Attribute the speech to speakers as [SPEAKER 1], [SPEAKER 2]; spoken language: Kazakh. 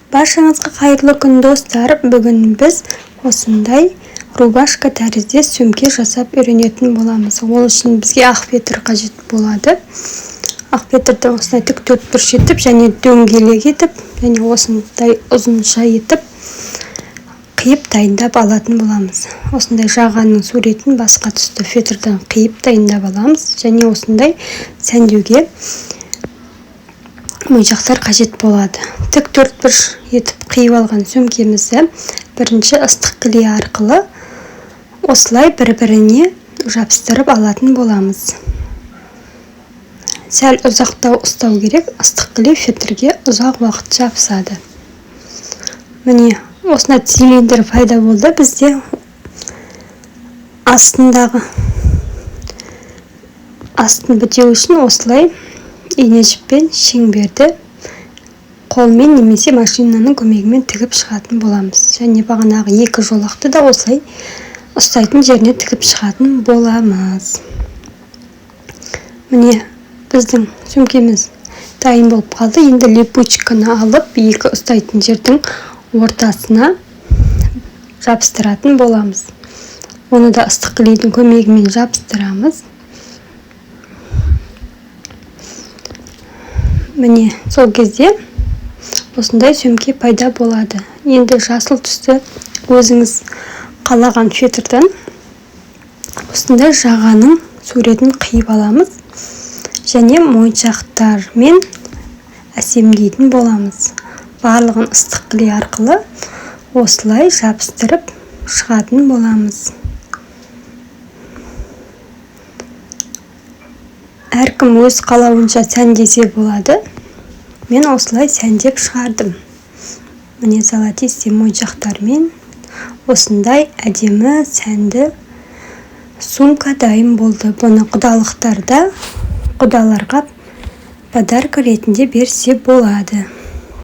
[SPEAKER 1] Баршаңызға қайырлы күн, достар! Бүгін біз осындай рубашка тәріздес сөмке жасап үйренетін боламыз. Ол үшін бізге ақ фетр қажет болады. Ақ фетрді осындай тік төртбұрыш етіп және дөңгелек етіп және осындай ұзынша етіп қиып дайындап алатын боламыз. Осындай жағаның суретін басқа түсті фетрден қиып дайындап аламыз және осындай сәндеуге моншақтар қажет болады. Тік төртбұрыш етіп қиып алған сөмкемізді бірінші ыстық клей арқылы осылай бір-біріне жабыстырып алатын боламыз. Сәл ұзақтау ұстау керек, ыстық клей фетрге ұзақ уақыт жабысады. Міне, осындай цилиндр пайда болды бізде. Астындағы астын бітеу үшін осылай ине жіппен шеңберді қолмен немесе машинаның көмегімен тігіп шығатын боламыз. Және бағанағы екі жолақты да осылай ұстайтын жеріне тігіп шығатын боламыз. Міне, біздің сөмкеміз дайын болып қалды. Енді липучканы алып, екі ұстайтын жердің ортасына жабыстыратын боламыз. Оны да ыстық клейдің көмегімен жабыстырамыз. Міне, сол кезде осындай сөмке пайда болады. Енді жасыл түсті өзіңіз қалаған фетрден осындай жағаның суретін қиып аламыз және моншақтармен әсемдейтін боламыз. Барлығын ыстық клей арқылы осылай жабыстырып шығатын боламыз. Әркім өз қалауынша сәндесе болады. Мен осылай сәндеп шығардым. Міне, золотистый моншақтармен осындай әдемі сәнді сумка дайын болды. Бұны құдалықтарда құдаларға подарка ретінде берсе болады.